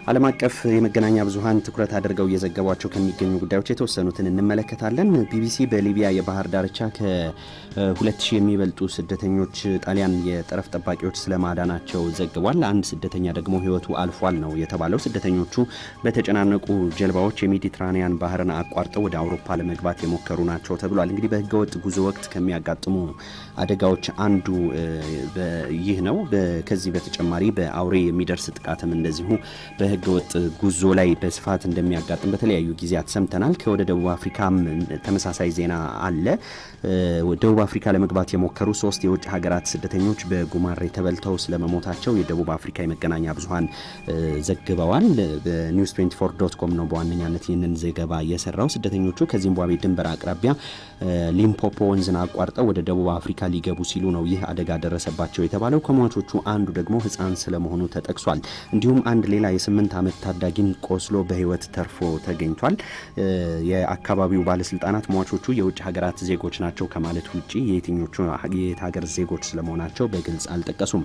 ዓለም አቀፍ የመገናኛ ብዙኃን ትኩረት አድርገው እየዘገቧቸው ከሚገኙ ጉዳዮች የተወሰኑትን እንመለከታለን። ቢቢሲ በሊቢያ የባህር ዳርቻ ከ2000 የሚበልጡ ስደተኞች ጣሊያን የጠረፍ ጠባቂዎች ስለማዳናቸው ዘግቧል። አንድ ስደተኛ ደግሞ ሕይወቱ አልፏል ነው የተባለው። ስደተኞቹ በተጨናነቁ ጀልባዎች የሜዲትራኒያን ባህርን አቋርጠው ወደ አውሮፓ ለመግባት የሞከሩ ናቸው ተብሏል። እንግዲህ በህገወጥ ጉዞ ወቅት ከሚያጋጥሙ አደጋዎች አንዱ ይህ ነው። ከዚህ በተጨማሪ በአውሬ የሚደርስ ጥቃትም እንደዚሁ በህገወጥ ጉዞ ላይ በስፋት እንደሚያጋጥም በተለያዩ ጊዜያት ሰምተናል። ከወደ ደቡብ አፍሪካም ተመሳሳይ ዜና አለ። ደቡብ አፍሪካ ለመግባት የሞከሩ ሶስት የውጭ ሀገራት ስደተኞች በጉማሬ ተበልተው ስለመሞታቸው የደቡብ አፍሪካ የመገናኛ ብዙኃን ዘግበዋል። በ News24.com ነው በዋነኛነት ይህንን ዘገባ የሰራው። ስደተኞቹ ከዚምባብዌ ድንበር አቅራቢያ ሊምፖፖ ወንዝን አቋርጠው ወደ ደቡብ አፍሪካ ሊገቡ ሲሉ ነው ይህ አደጋ ደረሰባቸው የተባለው። ከሟቾቹ አንዱ ደግሞ ሕፃን ስለመሆኑ ተጠቅሷል። እንዲሁም አንድ ሌላ የ8 ዓመት ታዳጊም ቆስሎ በህይወት ተርፎ ተገኝቷል። የአካባቢው ባለስልጣናት ሟቾቹ የውጭ ሀገራት ዜጎች ናቸው ከማለት ውጪ የየትኞቹ የየት ሀገር ዜጎች ስለመሆናቸው በግልጽ አልጠቀሱም።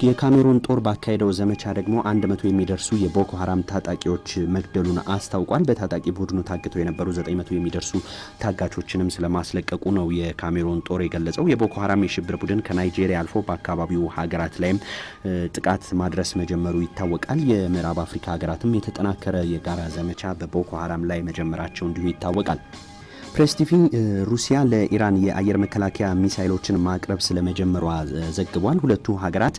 የካሜሩን ጦር ባካሄደው ዘመቻ ደግሞ 100 የሚደርሱ የቦኮ ሀራም ታጣቂዎች መግደሉን አስታውቋል። በታጣቂ ቡድኑ ታግተው የነበሩ 900 የሚደርሱ ታጋቾችንም ስለማስለቀቁ ነው የካሜሩን ጦር የገለጸው። የቦኮ ሀራም የሽብር ቡድን ከናይጄሪያ አልፎ በአካባቢው ሀገራት ላይም ጥቃት ማድረስ መጀመሩ ይታወቃል። የምዕራብ አፍሪካ ሀገራትም የተጠናከረ የጋራ ዘመቻ በቦኮ ሀራም ላይ መጀመራቸው እንዲሁ ይታወቃል። ፕሬስ ቲቪ ሩሲያ ለኢራን የአየር መከላከያ ሚሳይሎችን ማቅረብ ስለመጀመሯ ዘግቧል። ሁለቱ ሀገራት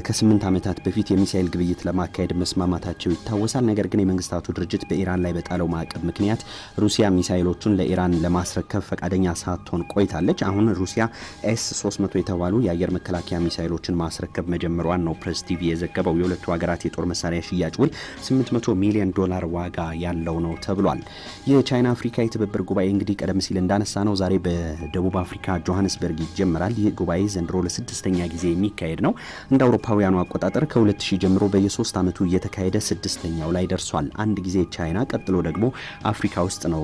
ከ8 ዓመታት በፊት የሚሳይል ግብይት ለማካሄድ መስማማታቸው ይታወሳል። ነገር ግን የመንግስታቱ ድርጅት በኢራን ላይ በጣለው ማዕቀብ ምክንያት ሩሲያ ሚሳይሎቹን ለኢራን ለማስረከብ ፈቃደኛ ሳትሆን ቆይታለች። አሁን ሩሲያ ኤስ 300 የተባሉ የአየር መከላከያ ሚሳይሎችን ማስረከብ መጀመሯን ነው ፕሬስ ቲቪ የዘገበው። የሁለቱ ሀገራት የጦር መሳሪያ ሽያጭ ውል 800 ሚሊዮን ዶላር ዋጋ ያለው ነው ተብሏል። የቻይና አፍሪካ የትብብር ጉባኤ እንግዲህ ቀደም ሲል እንዳነሳነው ዛሬ በደቡብ አፍሪካ ጆሃንስበርግ ይጀምራል። ይህ ጉባኤ ዘንድሮ ለስድስተኛ ጊዜ የሚካሄድ ነው። እንደ አውሮፓውያኑ አቆጣጠር ከ2000 ጀምሮ በየሶስት ዓመቱ እየተካሄደ ስድስተኛው ላይ ደርሷል። አንድ ጊዜ ቻይና፣ ቀጥሎ ደግሞ አፍሪካ ውስጥ ነው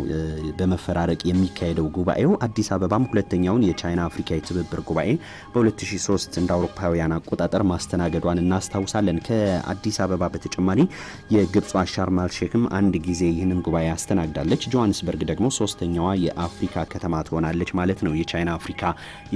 በመፈራረቅ የሚካሄደው ጉባኤው። አዲስ አበባም ሁለተኛውን የቻይና አፍሪካ የትብብር ጉባኤ በ2003 እንደ አውሮፓውያን አቆጣጠር ማስተናገዷን እናስታውሳለን። ከአዲስ አበባ በተጨማሪ የግብጿ ሻርም አል ሼክም አንድ ጊዜ ይህንን ጉባኤ አስተናግዳለች። ጆሃንስበርግ ደግሞ ሶስተኛዋ የአፍሪካ ከተማ ትሆናለች ማለት ነው። የቻይና አፍሪካ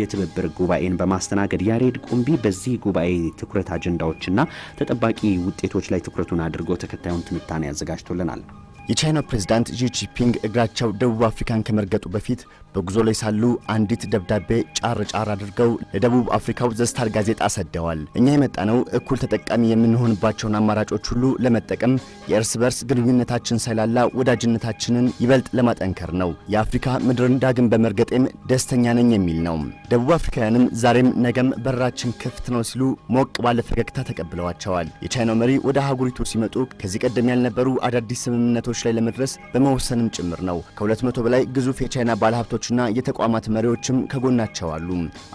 የትብብር ጉባኤን በማስተናገድ ያሬድ ቁምቢ በዚህ ጉባኤ ትኩረት አጀንዳዎችና ተጠባቂ ውጤቶች ላይ ትኩረቱን አድርጎ ተከታዩን ትንታኔ አዘጋጅቶልናል። የቻይናው ፕሬዝዳንት ዢ ጂንፒንግ እግራቸው ደቡብ አፍሪካን ከመርገጡ በፊት በጉዞ ላይ ሳሉ አንዲት ደብዳቤ ጫር ጫር አድርገው ለደቡብ አፍሪካው ዘስታር ጋዜጣ ሰደዋል። እኛ የመጣነው እኩል ተጠቃሚ የምንሆንባቸውን አማራጮች ሁሉ ለመጠቀም፣ የእርስ በርስ ግንኙነታችን ሳይላላ ወዳጅነታችንን ይበልጥ ለማጠንከር ነው። የአፍሪካ ምድርን ዳግም በመርገጤም ደስተኛ ነኝ የሚል ነው። ደቡብ አፍሪካውያንም ዛሬም ነገም በራችን ክፍት ነው ሲሉ ሞቅ ባለ ፈገግታ ተቀብለዋቸዋል። የቻይናው መሪ ወደ አህጉሪቱ ሲመጡ ከዚህ ቀደም ያልነበሩ አዳዲስ ስምምነቶች ላይ ለመድረስ በመወሰንም ጭምር ነው። ከ200 በላይ ግዙፍ የቻይና ባለሀብቶችና የተቋማት መሪዎችም ከጎናቸው አሉ።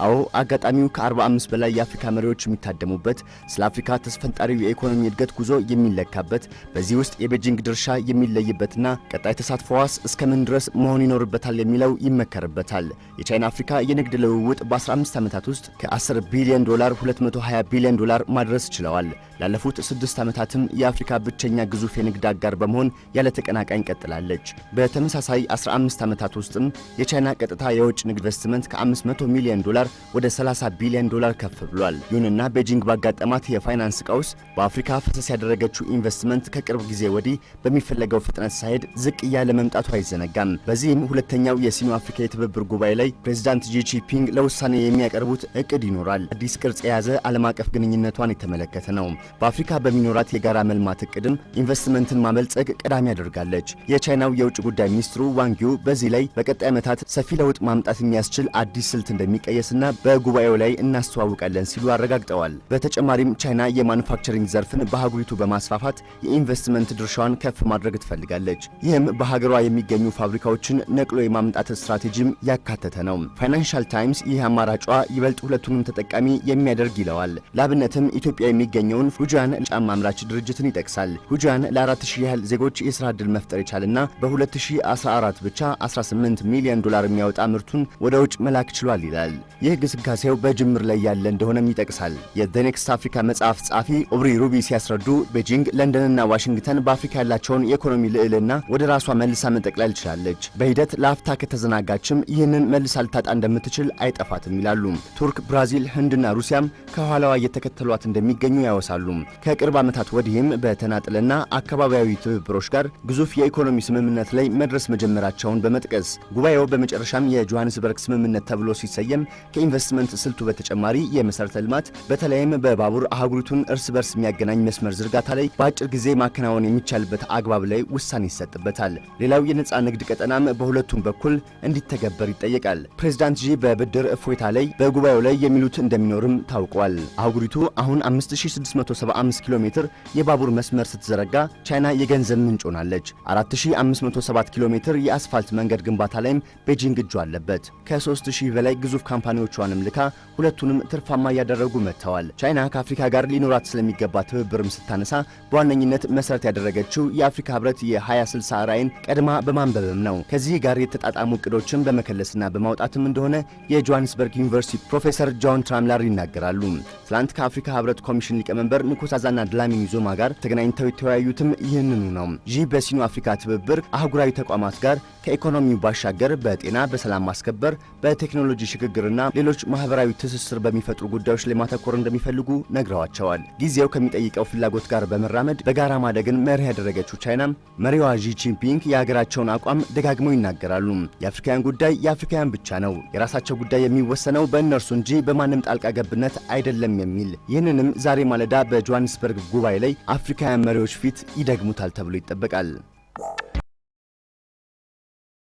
አዎ፣ አጋጣሚው ከ45 በላይ የአፍሪካ መሪዎች የሚታደሙበት፣ ስለ አፍሪካ ተስፈንጣሪው የኢኮኖሚ እድገት ጉዞ የሚለካበት፣ በዚህ ውስጥ የቤጂንግ ድርሻ የሚለይበትና ቀጣይ ተሳትፎዋስ እስከምን ድረስ መሆን ይኖርበታል የሚለው ይመከርበታል። የቻይና አፍሪካ የንግድ ልውውጥ በ15 ዓመታት ውስጥ ከ10 ቢሊዮን ዶላር 220 ቢሊዮን ዶላር ማድረስ ችለዋል። ላለፉት 6 ዓመታትም የአፍሪካ ብቸኛ ግዙፍ የንግድ አጋር በመሆን ያለ ተቀናቃኝ ቀጥላለች። በተመሳሳይ 15 ዓመታት ውስጥም የቻይና ቀጥታ የውጭ ንግድ ኢንቨስትመንት ከ500 ሚሊዮን ዶላር ወደ 30 ቢሊዮን ዶላር ከፍ ብሏል። ይሁንና ቤጂንግ ባጋጠማት የፋይናንስ ቀውስ በአፍሪካ ፈሰስ ያደረገችው ኢንቨስትመንት ከቅርብ ጊዜ ወዲህ በሚፈለገው ፍጥነት ሳይሄድ ዝቅ እያለ መምጣቱ አይዘነጋም። በዚህም ሁለተኛው የሲኖ አፍሪካ የትብብር ጉባኤ ላይ ፕሬዚዳንት ጂ ጂንፒንግ ለውሳኔ የሚያቀርቡት እቅድ ይኖራል። አዲስ ቅርጽ የያዘ ዓለም አቀፍ ግንኙነቷን የተመለከተ ነው። በአፍሪካ በሚኖራት የጋራ መልማት እቅድም ኢንቨስትመንትን ማበልጸግ ቀዳሚ አድርጋለች። የቻይናው የውጭ ጉዳይ ሚኒስትሩ ዋንግ ዪ በዚህ ላይ በቀጣይ ዓመታት ሰፊ ለውጥ ማምጣት የሚያስችል አዲስ ስልት እንደሚቀየስና በጉባኤው ላይ እናስተዋውቃለን ሲሉ አረጋግጠዋል። በተጨማሪም ቻይና የማኑፋክቸሪንግ ዘርፍን በአህጉሪቱ በማስፋፋት የኢንቨስትመንት ድርሻዋን ከፍ ማድረግ ትፈልጋለች። ይህም በሀገሯ የሚገኙ ፋብሪካዎችን ነቅሎ የማምጣት ስትራቴጂም ያካተተ ነው። ፋይናንሻል ታይምስ ይህ አማራጯ ይበልጥ ሁለቱንም ተጠቃሚ የሚያደርግ ይለዋል። ለአብነትም ኢትዮጵያ የሚገኘውን ፉጂያን ጫማ አምራች ድርጅትን ይጠቅሳል። ፉጂያን ለ4000 ያህል ዜጎች የስራ የስራ ዕድል መፍጠር የቻለና በ2014 ብቻ 18 ሚሊዮን ዶላር የሚያወጣ ምርቱን ወደ ውጭ መላክ ችሏል ይላል። ይህ ግስጋሴው በጅምር ላይ ያለ እንደሆነም ይጠቅሳል። የ The Next Africa መጽሐፍ ጸሐፊ ኦብሪ ሩቢ ሲያስረዱ ቤጂንግ፣ ለንደንና ዋሽንግተን በአፍሪካ ያላቸውን የኢኮኖሚ ልዕልና ወደ ራሷ መልሳ መጠቅለል ችላለች። በሂደት ለአፍታ ከተዘናጋችም ይህንን መልሳ ልታጣ እንደምትችል አይጠፋትም ይላሉ። ቱርክ፣ ብራዚል፣ ህንድና ሩሲያም ከኋላዋ እየተከተሏት እንደሚገኙ ያወሳሉ። ከቅርብ ዓመታት ወዲህም በተናጥልና አካባቢያዊ ትብብሮች ጋር ግዙፍ የኢኮኖሚ ስምምነት ላይ መድረስ መጀመራቸውን በመጥቀስ ጉባኤው በመጨረሻም የጆሃንስበርግ ስምምነት ተብሎ ሲሰየም ከኢንቨስትመንት ስልቱ በተጨማሪ የመሰረተ ልማት፣ በተለይም በባቡር አህጉሪቱን እርስ በርስ የሚያገናኝ መስመር ዝርጋታ ላይ በአጭር ጊዜ ማከናወን የሚቻልበት አግባብ ላይ ውሳኔ ይሰጥበታል። ሌላው የነፃ ንግድ ቀጠናም በሁለቱም በኩል እንዲተገበር ይጠየቃል። ፕሬዚዳንት ዢ በብድር እፎይታ ላይ በጉባኤው ላይ የሚሉት እንደሚኖርም ታውቋል። አህጉሪቱ አሁን 5675 ኪሎ ሜትር የባቡር መስመር ስትዘረጋ ቻይና የገንዘብ ምንጭ ሆናለች። 4507 ኪሎ ሜትር የአስፋልት መንገድ ግንባታ ላይም ቤጂንግ እጇ አለበት። ከ3000 በላይ ግዙፍ ካምፓኒዎቿንም ልካ ሁለቱንም ትርፋማ እያደረጉ መጥተዋል። ቻይና ከአፍሪካ ጋር ሊኖራት ስለሚገባ ትብብርም ስታነሳ በዋነኝነት መሰረት ያደረገችው የአፍሪካ ህብረት የ2060 ራዕይን ቀድማ በማንበብም ነው። ከዚህ ጋር የተጣጣሙ እቅዶችን በመከለስና በማውጣትም እንደሆነ የጆሃንስበርግ ዩኒቨርሲቲ ፕሮፌሰር ጆን ትራምላር ይናገራሉ። ትላንት ከአፍሪካ ህብረት ኮሚሽን ሊቀመንበር ንኮሳዛና ድላሚኒ ዙማ ጋር ተገናኝተው የተወያዩትም ይህንኑ ነው። ይህ በሲኖ አፍሪካ ትብብር አህጉራዊ ተቋማት ጋር ከኢኮኖሚው ባሻገር በጤና፣ በሰላም ማስከበር፣ በቴክኖሎጂ ሽግግርና ሌሎች ማህበራዊ ትስስር በሚፈጥሩ ጉዳዮች ላይ ማተኮር እንደሚፈልጉ ነግረዋቸዋል። ጊዜው ከሚጠይቀው ፍላጎት ጋር በመራመድ በጋራ ማደግን መርህ ያደረገችው ቻይና መሪዋ ዢ ጂንፒንግ የሀገራቸውን አቋም ደጋግመው ይናገራሉ። የአፍሪካውያን ጉዳይ የአፍሪካውያን ብቻ ነው፣ የራሳቸው ጉዳይ የሚወሰነው በእነርሱ እንጂ በማንም ጣልቃ ገብነት አይደለም የሚል፣ ይህንንም ዛሬ ማለዳ በጆሃንስበርግ ጉባኤ ላይ አፍሪካውያን መሪዎች ፊት ይደግሙታል ተብሎ ይጠበቃል።